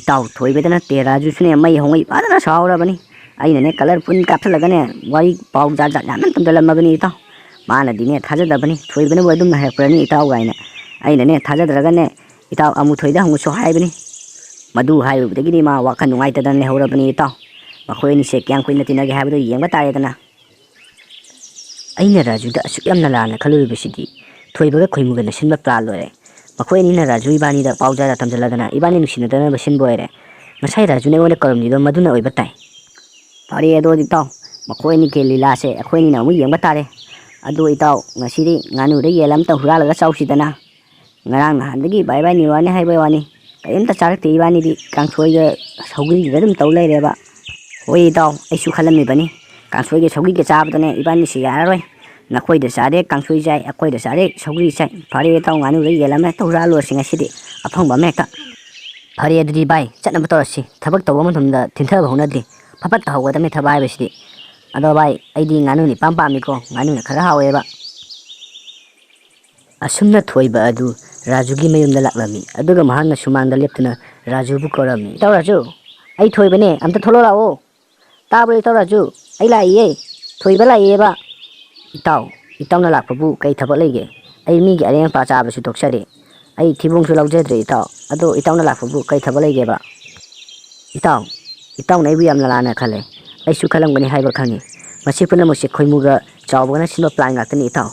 "ꯏꯇꯥꯎ, ꯊꯣꯏꯕꯗ ꯅꯠꯇꯦ, ꯔꯥꯖꯨꯁꯨꯅꯦ ꯃꯩ ꯍꯧꯉꯩ ꯐꯖꯅ ꯁꯥꯎꯔꯕꯅꯤ꯫ ꯑꯩꯅꯅꯦ ꯀꯂꯔ ꯄꯨꯟ ꯀꯥꯞꯁꯤꯜꯂꯒꯅꯦ ꯋꯥꯔꯤ ꯄꯥꯎ ꯖꯥꯠ ꯖꯥꯠ ꯌꯥꯝꯅ ꯇꯝꯁꯤꯜꯂꯝꯃꯕꯅꯤ ꯏꯇꯥꯎ꯫ ꯃꯥꯅꯗꯤꯅꯦ ꯊꯥꯖꯗꯕꯅꯤ, ꯊꯣꯏꯕꯅꯕꯨ ꯑꯗꯨꯝꯅ ꯍꯥꯏꯔꯛꯄ꯭ꯔꯅꯤ ꯏꯇꯥꯎ ꯀꯥꯏꯅ꯫ ꯑꯩꯅꯅꯦ ꯊꯥꯖꯗ꯭ꯔꯒꯅꯦ ꯏꯇꯥꯎ ꯑꯃꯨꯊꯣꯏꯗ ꯍꯪꯉꯨꯁꯨ ꯍꯥꯏꯕꯅꯤ꯫ ꯃꯗꯨ ꯍꯥꯏꯔꯨꯕꯗꯒꯤꯗꯤ ꯃꯥ ꯋꯥꯈꯜ ꯅꯨꯡꯉꯥꯏꯇꯗꯅ ꯂꯩꯍꯧꯔꯕꯅꯤ ꯏꯇꯥꯎ꯫ ꯃꯈꯣꯏ ꯑꯅꯤꯁꯦ ꯀꯌꯥꯝ ꯀꯨꯏꯅ ꯇꯤꯟꯅꯒꯦ ꯍꯥꯏꯕꯗꯨ ꯌꯦꯡꯕ ꯇꯥꯔꯦꯗꯅ꯫ ꯑꯩꯅ ꯔꯥꯖꯨꯗ ꯑꯁꯨꯛ ꯌꯥꯝꯅ ꯂꯥꯟꯅ ꯈꯜꯂꯨꯔꯤꯕꯁꯤꯗꯤ ꯊꯣꯏꯕꯒ ꯈꯣꯏꯃꯨꯒꯅ ꯁꯤꯟꯕ ꯄ꯭ꯂꯥꯟ ꯂꯣꯏꯔꯦ꯫ ꯃꯈꯣꯏ ꯑꯅꯤꯅ ꯔꯥꯖꯨ ꯏꯕꯥꯅꯤꯗ ꯄꯥꯎ ꯖꯥꯔ ꯇꯝꯖꯜꯂꯗꯅ ꯏꯕꯥꯅꯤ ꯅꯨꯡꯁꯤꯅꯗꯅꯕ ꯁꯤꯟꯕ ꯑꯣꯏꯔꯦ꯫ ꯉꯁꯥꯏ ꯔꯥꯖꯨꯅ ꯑꯩꯉꯣꯟꯗ ꯀꯧꯔꯝꯂꯤꯗꯣ ꯃꯗꯨꯅ ꯑꯣꯏꯕ ꯇꯥꯏ꯫ ꯐꯔꯦ ꯑꯗꯣ ꯏꯇꯥꯎ, ꯃꯈꯣꯏ ꯑꯅꯤꯒꯤ ꯂꯤꯂꯥꯁꯦ ꯑꯩꯈꯣꯏ ꯑꯅꯤꯅ ꯑꯃꯨꯛ ꯌꯦꯡꯕ ꯇꯥꯔꯦ꯫ ꯑꯗꯣ ꯏꯇꯥꯎ, ꯉꯁꯤꯗꯤ ꯉꯥꯅꯨꯗ ꯌꯦꯟ ꯑꯃꯇ ꯍꯨꯔꯥꯜꯂꯒ ꯆꯥꯎꯁꯤꯗꯅ꯫ ꯉꯔꯥꯡ ꯅꯍꯥꯟꯗꯒꯤ ꯕꯥꯏ ꯕꯥꯏ ꯅꯤꯋꯥꯅꯤ ꯍꯥꯏꯕꯩ ꯋꯥꯅꯤ, ꯀꯔꯤꯝꯇ ꯆꯥꯔꯛꯇꯦ ꯏꯕꯥꯅꯤꯗꯤ꯫ ꯀꯥꯡꯁꯣꯏꯒ ꯁꯧꯒ꯭ꯔꯤꯒ ꯑꯗꯨꯝ ꯇꯧ ꯂꯩꯔꯦꯕ꯫ ꯍꯣꯏ ꯏꯇꯥꯎ, ꯑꯩꯁꯨ ꯈꯜꯂꯝꯃꯤꯕꯅꯤ, ꯀꯥꯡꯁꯣꯏꯒ ꯁꯧꯒ꯭ꯔꯤꯒ ꯆꯥꯕꯗꯅꯦ ꯏꯕꯥꯅꯤꯁꯤ ꯌꯥꯔꯔꯣꯏ꯫ ꯅꯈꯣꯏꯗ ꯆꯥꯔꯦ ꯀꯥꯡꯁꯣꯏ ꯆꯥꯏ, ꯑꯩꯈꯣꯏꯗ ꯆꯥꯔꯦ ꯁꯧꯒ꯭ꯔꯤ ꯆꯥꯏ꯫ ꯐꯔꯦ ꯏꯇꯥꯎ, ꯉꯥꯅꯨꯗ ꯌꯦꯟ ꯑꯃ ꯍꯦꯛꯇ ꯍꯨꯔꯥꯜꯂꯨꯔꯁꯤ ꯉꯁꯤꯗꯤ, ꯑꯐꯪꯕ ꯑꯃ ꯍꯦꯛꯇ꯫ ꯐꯔꯦ ꯑꯗꯨꯗꯤ ꯚꯥꯏ, ꯆꯠꯅꯕ ꯇꯧꯔꯁꯤ꯫ ꯊꯕꯛ ꯇꯧꯕ ꯃꯇꯝꯗ ꯊꯤꯟꯊꯕ ꯍꯧꯅꯗꯦ꯫ ꯐꯠ ꯐꯠ ꯇꯧꯍꯧꯒꯗꯕꯅꯤ ꯊꯕꯛ ꯍꯥꯏꯕꯁꯤꯗꯤ꯫ ꯑꯗꯣ ꯚꯥꯏ, ꯑꯩꯗꯤ ꯉꯥꯅꯨꯅ ꯏꯄꯥꯝ ꯄꯥꯝꯃꯤꯀꯣ, ꯉꯥꯅꯨꯅ ꯈꯔ ꯍꯥꯎꯋꯦꯕ꯫ ꯑꯁꯨꯝꯅ ꯊꯣꯏꯕ ꯑꯗꯨ ꯔꯥꯖꯨꯒꯤ ꯃꯌꯨꯝꯗ ꯂꯥꯛꯂꯝꯃꯤ꯫ ꯑꯗꯨꯒ ꯃꯍꯥꯛꯅ ꯁꯨꯃꯥꯡꯗ ꯂꯦꯞꯇꯨꯅ ꯔꯥꯖꯨꯕꯨ ꯀꯧꯔꯝꯃꯤ꯫ "ꯏꯇꯥꯎ ꯔꯥꯖꯨ, ꯑꯩ ꯊꯣꯏꯕꯅꯦ, ꯑꯝꯇ ꯊꯣꯛꯂꯛꯑꯣ ꯂꯥꯛꯑꯣ꯫ ꯇꯥꯕ꯭ꯔꯣ ꯏꯇꯥꯎ ꯔꯥꯖꯨ? ꯑꯩ ꯂꯥꯛꯏꯌꯦ, ꯊꯣꯏꯕ ꯂꯥꯛꯏꯌꯦꯕ꯫" "ꯏꯇꯥꯎ, ꯏꯇꯥꯎꯅ ꯂꯥꯛꯄꯕꯨ ꯀꯩ ꯊꯕꯛ ꯂꯩꯒꯦ? ꯑꯩ ꯃꯤꯒꯤ ꯑꯔꯦꯝ ꯑꯄꯥ ꯆꯥꯕꯁꯨ ꯇꯣꯛꯆꯔꯦ꯫ ꯑꯩ ꯊꯤꯕꯣꯡꯁꯨ ꯂꯧꯖꯗ꯭ꯔꯦ ꯏꯇꯥꯎ꯫ ꯑꯗꯣ ꯏꯇꯥꯎꯅ ꯂꯥꯛꯄꯕꯨ ꯀꯩ ꯊꯕꯛ ꯂꯩꯒꯦꯕ?" "ꯏꯇꯥꯎ, ꯏꯇꯥꯎꯅ ꯑꯩꯕꯨ ꯌꯥꯝꯅ ꯂꯥꯟꯅ ꯈꯜꯂꯦ꯫ ꯑꯩꯁꯨ ꯈꯜꯂꯝꯒꯅꯤ ꯍꯥꯏꯕ ꯈꯪꯉꯤ꯫ ꯃꯁꯤ ꯄꯨꯝꯅꯃꯛꯁꯦ ꯈꯣꯏꯃꯨꯒ ꯆꯥꯎꯕꯒꯅ ꯁꯤꯟꯕ ꯄ꯭ꯂꯥꯟ ꯉꯥꯛꯇꯅꯤ ꯏꯇꯥꯎ꯫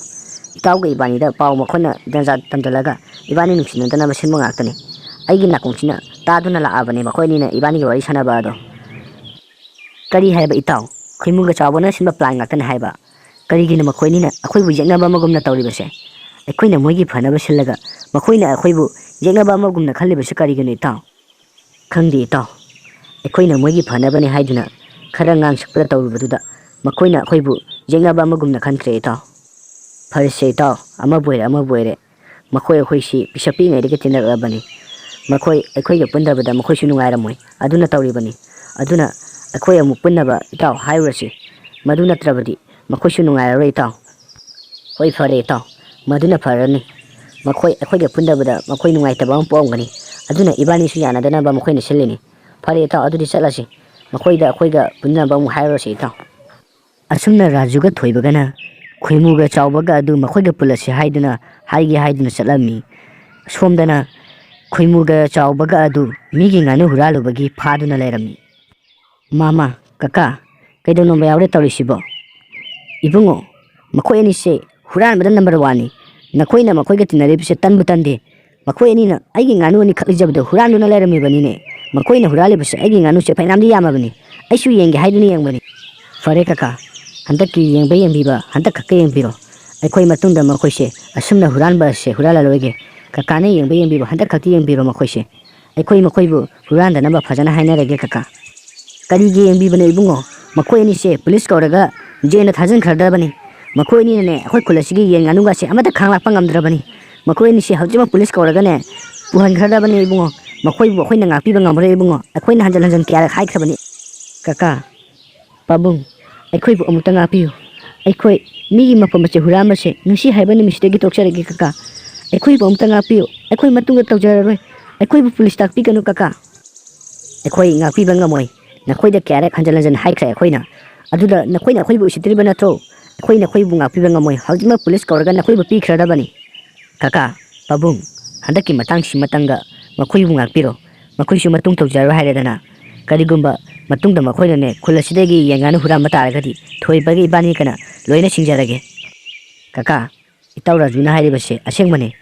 ꯏꯇꯥꯎꯒ ꯏꯕꯥꯅꯤꯗ ꯄꯥꯎ ꯃꯈꯣꯟꯅ ꯖꯟꯖꯥꯠ ꯇꯝꯖꯜꯂꯒ ꯏꯕꯥꯅꯤ ꯅꯨꯡꯁꯤꯅꯗꯅꯕ ꯁꯤꯟꯕ ꯉꯥꯛꯇꯅꯤ꯫ ꯑꯩꯒꯤ ꯅꯥꯀꯣꯡꯁꯤꯅ ꯇꯥꯗꯨꯅ ꯂꯥꯛꯑꯕꯅꯦ ꯃꯈꯣꯏ ꯑꯅꯤꯅ ꯏꯕꯥꯅꯤꯒꯤ ꯋꯥꯔꯤ ꯁꯥꯟꯅꯕ ꯑꯗꯣ꯫" "ꯀꯔꯤ ꯍꯥꯏꯕ ꯏꯇꯥꯎ? ꯈꯣꯏꯃꯨꯒ ꯆꯥꯎꯕꯅ ꯁꯤꯟꯕ ꯄ꯭ꯂꯥꯟ ꯉꯥꯛꯇꯅꯤ ꯍꯥꯏꯕ? ꯀꯔꯤꯒꯤꯅꯣ ꯃꯈꯣꯏꯅꯤꯅ ꯑꯩꯈꯣꯏꯕꯨ ꯌꯦꯛꯅꯕ ꯑꯃꯒꯨꯝꯅ ꯇꯧꯔꯤꯕꯁꯦ? ꯑꯩꯈꯣꯏꯅ ꯃꯣꯏꯒꯤ ꯐꯅꯕ ꯁꯤꯜꯂꯒ ꯃꯈꯣꯏꯅ ꯑꯩꯈꯣꯏꯕꯨ ꯌꯦꯛꯅꯕ ꯑꯃꯒꯨꯝꯅ ꯈꯜꯂꯤꯕꯁꯤ ꯀꯔꯤꯒꯤꯅꯣ ꯏꯇꯥꯎ?" "ꯈꯪꯗꯦ ꯏꯇꯥꯎ, ꯑꯩꯈꯣꯏꯅ ꯃꯣꯏꯒꯤ ꯐꯅꯕꯅꯤ ꯍꯥꯏꯗꯨꯅ ꯈꯔ ꯉꯥꯡ ꯁꯛꯄꯗ ꯇꯧꯔꯨꯕꯗꯨꯗ ꯃꯈꯣꯏꯅ ꯑꯩꯈꯣꯏꯕꯨ ꯌꯦꯛꯅꯕ ꯑꯃꯒꯨꯝꯅ ꯈꯟꯈ꯭ꯔꯦ ꯏꯇꯥꯎ꯫" "ꯐꯔꯦꯁꯦ ꯏꯇꯥꯎ, ꯑꯃꯕꯨ ꯑꯣꯏꯔꯦ ꯑꯃꯕꯨ ꯑꯣꯏꯔꯦ, ꯃꯈꯣꯏ ꯑꯩꯈꯣꯏꯁꯤ ꯄꯤꯁꯛ ꯄꯤꯛꯏꯉꯩꯗꯒꯤ ꯇꯤꯟꯅꯔꯛꯂꯕꯅꯤ꯫ ꯃꯈꯣꯏ ꯑꯩꯈꯣꯏꯒ ꯄꯨꯟꯗꯕꯗ ꯃꯈꯣꯏꯁꯨ ꯅꯨꯡꯉꯥꯏꯔꯝꯃꯣꯏ, ꯑꯗꯨꯅ ꯇꯧꯔꯤꯕꯅꯤ꯫ ꯑꯗꯨꯅ ꯑꯩꯈꯣꯏ ꯑꯃꯨꯛ ꯄꯨꯟꯅꯕ ꯏꯇꯥꯎ ꯍꯥꯏꯔꯨꯔꯁꯤ, ꯃꯗꯨ ꯅꯠꯇ꯭ꯔꯕꯗꯤ ꯃꯈꯣꯏꯁꯨ ꯅꯨꯡꯉꯥꯏꯔꯔꯣꯏ ꯏꯇꯥꯎ꯫" "ꯍꯣꯏ ꯐꯔꯦ ꯏꯇꯥꯎ, ꯃꯗꯨꯅ ꯐꯔꯅꯤ꯫ ꯃꯈꯣꯏ ꯑꯩꯈꯣꯏꯒ ꯄꯨꯟꯗꯕꯗ ꯃꯈꯣꯏ ꯅꯨꯡꯉꯥꯏꯇꯕ ꯑꯃ ꯄꯣꯛꯑꯝꯒꯅꯤ꯫ ꯑꯗꯨꯅ ꯏꯕꯥꯅꯤꯁꯨ ꯌꯥꯅꯗꯅꯕ ꯃꯈꯣꯏꯅ ꯁꯤꯜꯂꯤꯅꯤ꯫ ꯐꯔꯦ ꯏꯇꯥꯎ, ꯑꯗꯨꯗꯤ ꯆꯠꯂꯁꯤ꯫ ꯃꯈꯣꯏꯗ ꯑꯩꯈꯣꯏꯒ ꯄꯨꯟꯅꯕ ꯑꯃꯨꯛ ꯍꯥꯏꯔꯨꯔꯁꯤ ꯏꯇꯥꯎ꯫" ꯑꯁꯨꯝꯅ ꯔꯥꯖꯨꯒ ꯊꯣꯏꯕꯒꯅ ꯈꯣꯏꯃꯨꯒ ꯆꯥꯎꯕꯒ ꯑꯗꯨ ꯃꯈꯣꯏꯒ ꯄꯨꯜꯂꯁꯤ ꯍꯥꯏꯗꯨꯅ, ꯍꯥꯏꯒꯦ ꯍꯥꯏꯗꯨꯅ ꯆꯠꯂꯝꯃꯤ꯫ ꯁꯣꯝꯗꯅ ꯈꯣꯏꯃꯨꯒ ꯆꯥꯎꯕꯒ ꯑꯗꯨ ꯃꯤꯒꯤ ꯉꯥꯅꯨ ꯍꯨꯔꯥꯜꯂꯨꯕꯒꯤ ꯐꯥꯗꯨꯅ ꯂꯩꯔꯝꯃꯤ꯫ "ꯃꯥꯃ, ꯀꯀꯥ, ꯀꯩꯗꯧꯅꯕ ꯌꯥꯎꯔꯦ ꯇꯧꯔꯤꯁꯤꯕꯣ?" "ꯏꯕꯨꯡꯉꯣ, ꯃꯈꯣꯏ ꯑꯅꯤꯁꯦ ꯍꯨꯔꯥꯟꯕꯗ ꯅꯝꯕꯔ ꯋꯥꯟꯅꯤ꯫ ꯅꯈꯣꯏꯅ ꯃꯈꯣꯏꯒ ꯇꯤꯟꯅꯔꯤꯕꯁꯦ ꯇꯟꯕꯨ ꯇꯟꯗꯦ꯫ ꯃꯈꯣꯏ ꯑꯅꯤꯅ ꯑꯩꯒꯤ ꯉꯥꯅꯨ ꯑꯅꯤꯈꯛ ꯂꯩꯖꯕꯗꯨ ꯍꯨꯔꯥꯟꯗꯨꯅ ꯂꯩꯔꯝꯃꯤꯕꯅꯤꯅꯦ꯫ ꯃꯈꯣꯏꯅ ꯍꯨꯔꯥꯜꯂꯤꯕꯁꯦ ꯑꯩꯒꯤ ꯉꯥꯅꯨꯁꯦ ꯐꯩꯅꯥꯝꯗꯤ ꯌꯥꯝꯃꯕꯅꯤ꯫ ꯑꯩꯁꯨ ꯌꯦꯡꯒꯦ ꯍꯥꯏꯗꯨꯅ ꯌꯦꯡꯕꯅꯤ꯫" "ꯐꯔꯦ ꯀꯀꯥ, ꯍꯟꯗꯛꯀꯤ ꯌꯦꯡꯕ ꯌꯦꯡꯕꯤꯕ ꯍꯟꯗꯛ ꯈꯛꯇ ꯌꯦꯡꯕꯤꯔꯣ꯫ ꯑꯩꯈꯣꯏ ꯃꯇꯨꯡꯗ ꯃꯈꯣꯏꯁꯦ ꯑꯁꯨꯝꯅ ꯍꯨꯔꯥꯟꯕ ꯑꯁꯦ ꯍꯨꯔꯥꯜꯂꯔꯣꯏꯒꯦ꯫ ꯀꯀꯥꯅ ꯌꯦꯡꯕ ꯌꯦꯡꯕꯤꯕ ꯍꯟꯗꯛ ꯈꯛꯇ ꯌꯦꯡꯕꯤꯔꯣ ꯃꯈꯣꯏꯁꯦ꯫ ꯑꯩꯈꯣꯏ ꯃꯈꯣꯏꯕꯨ ꯍꯨꯔꯥꯟꯗꯅꯕ ꯐꯖꯅ ꯍꯥꯏꯅꯔꯒꯦ ꯀꯀꯥ꯫" "ꯀꯔꯤꯒꯤ ꯌꯦꯡꯕꯤꯕꯅꯣ ꯏꯕꯨꯡꯉꯣ? ꯃꯈꯣꯏ ꯑꯅꯤꯁꯦ ꯄꯨꯂꯤꯁ ꯀꯧꯔꯒ ꯖꯦꯜꯗ ꯊꯥꯖꯤꯟꯈ꯭ꯔꯗꯕꯅꯤ꯫ ꯃꯈꯣꯏ ꯑꯅꯤꯅꯅꯦ ꯑꯩꯈꯣꯏ ꯈꯨꯜ ꯑꯁꯤꯒꯤ ꯌꯦꯟ ꯉꯥꯅꯨꯒꯁꯦ ꯑꯃꯠꯇ ꯈꯥꯡ ꯂꯥꯛꯄ ꯉꯝꯗ꯭ꯔꯕꯅꯤ꯫ ꯃꯈꯣꯏ ꯑꯅꯤꯁꯦ ꯍꯧꯖꯤꯛꯃꯛ ꯄꯨꯂꯤꯁ ꯀꯧꯔꯒꯅꯦ ꯄꯨꯍꯟꯈ꯭ꯔꯗꯕꯅꯤ ꯏꯕꯨꯡꯉꯣ꯫ ꯃꯈꯣꯏꯕꯨ ꯑꯩꯈꯣꯏꯅ ꯉꯥꯛꯄꯤꯕ ꯉꯝꯃꯔꯣꯏ ꯏꯕꯨꯡꯉꯣ꯫ ꯑꯩꯈꯣꯏꯅ ꯍꯟꯖꯤꯟ ꯍꯟꯖꯤꯟ ꯀꯌꯥꯔꯛ ꯍꯥꯏꯈ꯭ꯔꯕꯅꯤ꯫" "ꯀꯀꯥ, ꯄꯥꯕꯨꯡ, ꯑꯩꯈꯣꯏꯕꯨ ꯑꯃꯨꯛꯇ ꯉꯥꯛꯄꯤꯌꯨ꯫ ꯑꯩꯈꯣꯏ ꯃꯤꯒꯤ ꯃꯐꯝ ꯑꯁꯦ ꯍꯨꯔꯥꯟꯕꯁꯦ ꯉꯁꯤ ꯍꯥꯏꯕ ꯅꯨꯃꯤꯠꯁꯤꯗꯒꯤ ꯇꯣꯛꯆꯔꯒꯦ ꯀꯀꯥ꯫ ꯑꯩꯈꯣꯏꯕꯨ ꯑꯃꯨꯛꯇ ꯉꯥꯛꯄꯤꯌꯨ꯫ ꯑꯩꯈꯣꯏ ꯃꯇꯨꯡꯗ ꯇꯧꯖꯔꯔꯣꯏ꯫ ꯑꯩꯈꯣꯏꯕꯨ ꯄꯨꯂꯤꯁ ꯇꯥꯛꯄꯤꯒꯅꯨ ꯀꯀꯥ꯫" "ꯑꯩꯈꯣꯏ ꯉꯥꯛꯄꯤꯕ ꯉꯝꯃꯣꯏ꯫ ꯅꯈꯣꯏꯗ ꯀꯌꯥꯔꯛ ꯍꯟꯖꯤꯟ ꯍꯟꯖꯤꯟ ꯍꯥꯏꯈ꯭ꯔꯦ ꯑꯩꯈꯣꯏꯅ꯫ ꯑꯗꯨꯗ ꯅꯈꯣꯏꯅ ꯑꯩꯈꯣꯏꯕꯨ ꯎꯁꯤꯠꯇ꯭ꯔꯤꯕ ꯅꯠꯇ꯭ꯔꯣ? ꯑꯩꯈꯣꯏ ꯅꯈꯣꯏꯕꯨ ꯉꯥꯛꯄꯤꯕ ꯉꯝꯃꯣꯏ꯫ ꯍꯧꯖꯤꯛꯃꯛ ꯄꯨꯂꯤꯁ ꯀꯧꯔꯒ ꯅꯈꯣꯏꯕꯨ ꯄꯤꯈ꯭ꯔꯗꯕꯅꯤ꯫" "ꯀꯀꯥ, ꯄꯥꯕꯨꯡ, ꯍꯟꯗꯛꯀꯤ ꯃꯇꯥꯡꯁꯤꯃꯇꯪꯒ ꯃꯈꯣꯏꯕꯨ ꯉꯥꯛꯄꯤꯔꯣ꯫ ꯃꯈꯣꯏꯁꯨ ꯃꯇꯨꯡ ꯇꯧꯖꯔꯣꯏ ꯍꯥꯏꯔꯦꯗꯅ꯫ ꯀꯔꯤꯒꯨꯝꯕ ꯃꯇꯨꯡꯗ ꯃꯈꯣꯏꯅꯅꯦ ꯈꯨꯜ ꯑꯁꯤꯗꯒꯤ ꯌꯦꯟ ꯉꯥꯅꯨ ꯍꯨꯔꯥꯟꯕ ꯇꯥꯔꯒꯗꯤ ꯊꯣꯏꯕꯒ ꯏꯕꯥꯅꯤ ꯀꯅ ꯂꯣꯏꯅ ꯁꯤꯡꯖꯔꯒꯦ꯫" "ꯀꯀꯥ, ꯏꯇꯥꯎ ꯔꯥꯖꯨꯅ ꯍꯥꯏꯔꯤꯕꯁꯦ ꯑꯁꯦꯡꯕꯅꯦ꯫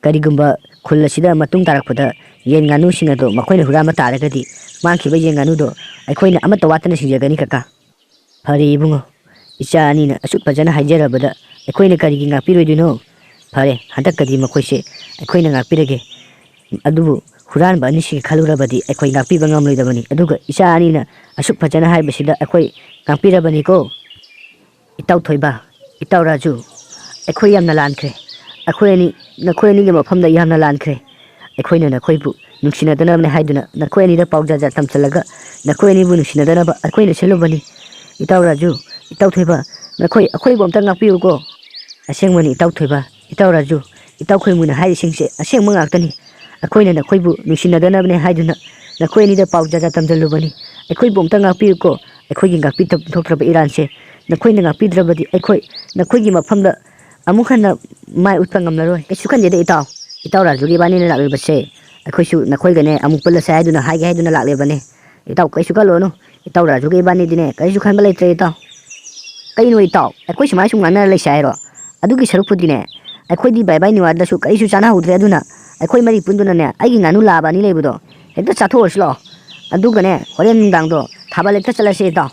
ꯀꯔꯤꯒꯨꯝꯕ ꯈꯨꯜ ꯑꯁꯤꯗ ꯃꯇꯨꯡ ꯇꯥꯔꯛꯄꯗ ꯌꯦꯟ ꯉꯥꯅꯨꯁꯤꯡ ꯑꯗꯣ ꯃꯈꯣꯏꯅ ꯍꯨꯔꯥꯟꯕ ꯇꯥꯔꯒꯗꯤ ꯃꯥꯡꯈꯤꯕ ꯌꯦꯟ ꯉꯥꯅꯨꯗꯣ ꯑꯩꯈꯣꯏꯅ ꯑꯃꯠꯇ ꯋꯥꯠꯇꯅ ꯁꯤꯡꯖꯒꯅꯤ ꯀꯀꯥ꯫" "ꯐꯔꯦ ꯏꯕꯨꯡꯉꯣ, ꯏꯆꯥ ꯑꯅꯤꯅ ꯑꯁꯨꯛ ꯐꯖꯅ ꯍꯥꯏꯖꯔꯕꯗ ꯑꯩꯈꯣꯏꯅ ꯀꯔꯤꯒꯤ ꯉꯥꯛꯄꯤꯔꯣꯏꯗꯣꯏꯅꯣ? ꯐꯔꯦ, ꯍꯟꯗꯛꯀꯗꯤ ꯃꯈꯣꯏꯁꯦ ꯑꯩꯈꯣꯏꯅ ꯉꯥꯛꯄꯤꯔꯒꯦ꯫ ꯑꯗꯨꯕꯨ ꯍꯨꯔꯥꯟꯕ ꯑꯅꯤꯁꯤꯒꯤ ꯈꯜꯂꯨꯔꯕꯗꯤ ꯑꯩꯈꯣꯏ ꯉꯥꯛꯄꯤꯕ ꯉꯝꯂꯣꯏꯗꯕꯅꯤ꯫ ꯑꯗꯨꯒ ꯏꯆꯥ ꯑꯅꯤꯅ ꯑꯁꯨꯛ ꯐꯖꯅ ꯍꯥꯏꯕꯁꯤꯗ ꯑꯩꯈꯣꯏ ꯉꯥꯛꯄꯤꯔꯕꯅꯤꯀꯣ꯫" "ꯏꯇꯥꯎ ꯊꯣꯏꯕ, ꯏꯇꯥꯎ ꯔꯥꯖꯨ, ꯑꯩꯈꯣꯏ ꯌꯥꯝꯅ ꯂꯥꯟꯈ꯭ꯔꯦ꯫ ꯑꯩꯈꯣꯏ ꯑꯅꯤ, ꯅꯈꯣꯏ ꯑꯅꯤꯒꯤ ꯃꯐꯝꯗ ꯌꯥꯝꯅ ꯂꯥꯟꯈ꯭ꯔꯦ꯫ ꯑꯩꯈꯣꯏꯅ ꯅꯈꯣꯏꯕꯨ ꯅꯨꯡꯁꯤꯅꯗꯅꯕꯅꯦ ꯍꯥꯏꯗꯨꯅ ꯅꯈꯣꯏ ꯑꯅꯤꯗ ꯄꯥꯎ ꯖꯥꯠ ꯖꯥꯠ ꯇꯝꯁꯤꯜꯂꯒ ꯅꯈꯣꯏ ꯑꯅꯤꯕꯨ ꯅꯨꯡꯁꯤꯅꯗꯅꯕ ꯑꯩꯈꯣꯏꯅ ꯁꯤꯜꯂꯨꯕꯅꯤ꯫ ꯏꯇꯥꯎ ꯔꯥꯖꯨ, ꯏꯇꯥꯎ ꯊꯣꯏꯕ, ꯅꯈꯣꯏ ꯑꯩꯈꯣꯏꯕꯨ ꯑꯝꯇ ꯉꯥꯛꯄꯤꯌꯨꯀꯣ꯫" "ꯑꯁꯦꯡꯕꯅꯤ ꯏꯇꯥꯎ ꯊꯣꯏꯕ, ꯏꯇꯥꯎ ꯔꯥꯖꯨ, ꯏꯇꯥꯎ ꯈꯣꯏꯃꯨꯅ ꯍꯥꯏꯔꯤꯁꯤꯡꯁꯦ ꯑꯁꯦꯡꯕ ꯉꯥꯛꯇꯅꯤ꯫ ꯑꯩꯈꯣꯏꯅ ꯅꯈꯣꯏꯕꯨ ꯅꯨꯡꯁꯤꯅꯗꯅꯕꯅꯦ ꯍꯥꯏꯗꯨꯅ ꯅꯈꯣꯏ ꯑꯅꯤꯗ ꯄꯥꯎ ꯖꯥꯠ ꯖꯥꯠ ꯇꯝꯁꯤꯜꯂꯨꯕꯅꯤ꯫ ꯑꯩꯈꯣꯏꯕꯨ ꯑꯝꯇ ꯉꯥꯛꯄꯤꯌꯨꯀꯣ꯫ ꯑꯩꯈꯣꯏꯒꯤ ꯉꯥꯛꯄꯤ ꯊꯣꯛꯇ꯭ꯔꯕ ꯏꯔꯥꯟꯁꯦ ꯅꯈꯣꯏꯅ ꯉꯥꯛꯄꯤꯗ꯭ꯔꯕꯗꯤ ꯑꯩꯈꯣꯏ ꯅꯈꯣꯏꯒꯤ ꯃꯐꯝꯗ ꯑꯃꯨꯛ ꯍꯟꯅ ꯃꯥꯏ ꯎꯠꯄ ꯉꯝꯂꯔꯣꯏ꯫ ꯀꯩꯁꯨ ꯈꯟꯗꯦꯗ ꯏꯇꯥꯎ, ꯏꯇꯥꯎ ꯔꯥꯖꯨꯒ ꯏꯕꯥꯅꯤꯅ ꯂꯥꯛꯂꯤꯕꯁꯦ ꯑꯩꯈꯣꯏꯁꯨ ꯅꯈꯣꯏꯒꯅꯦ ꯑꯃꯨꯛ ꯄꯨꯜꯂꯁꯦ ꯍꯥꯏꯗꯨꯅ, ꯍꯥꯏꯒꯦ ꯍꯥꯏꯗꯨꯅ ꯂꯥꯛꯂꯤꯕꯅꯦ꯫ ꯏꯇꯥꯎ ꯀꯩꯁꯨ ꯈꯜꯂꯨꯔꯅꯨ, ꯏꯇꯥꯎ ꯔꯥꯖꯨꯒ ꯏꯕꯥꯅꯤꯗꯤꯅꯦ ꯀꯔꯤꯁꯨ ꯈꯟꯕ ꯂꯩꯇ꯭ꯔꯦ ꯏꯇꯥꯎ꯫ ꯀꯩꯅꯣ ꯏꯇꯥꯎ, ꯑꯩꯈꯣꯏ ꯁꯨꯃꯥꯏꯅ ꯁꯨꯝ ꯉꯥꯡꯅꯔ ꯂꯩꯁꯦ ꯍꯥꯏꯔꯣ? ꯑꯗꯨꯒꯤ ꯁꯔꯨꯛꯄꯨꯗꯤꯅꯦ, ꯑꯩꯈꯣꯏꯗꯤ ꯕꯥꯏ ꯕꯥꯏ ꯅꯤꯋꯥꯗꯁꯨ ꯀꯔꯤꯁꯨ ꯆꯥꯅꯍꯧꯗ꯭ꯔꯦ, ꯑꯗꯨꯅ ꯑꯩꯈꯣꯏ ꯃꯔꯤ ꯄꯨꯟꯗꯨꯅꯅꯦ ꯑꯩꯒꯤ ꯉꯥꯅꯨ ꯂꯥꯕ ꯑꯅꯤ ꯂꯩꯕꯗꯣ ꯍꯦꯛꯇ ꯆꯥꯊꯣꯛꯑꯁꯤ ꯂꯥꯛꯑꯣ꯫ ꯑꯗꯨꯒꯅꯦ ꯍꯣꯔꯦꯟ ꯅꯨꯡꯗꯥꯡꯗꯣ ꯊꯥꯕꯜ ꯍꯦꯛꯇ ꯆꯠꯂꯁꯦ ꯏꯇꯥꯎ꯫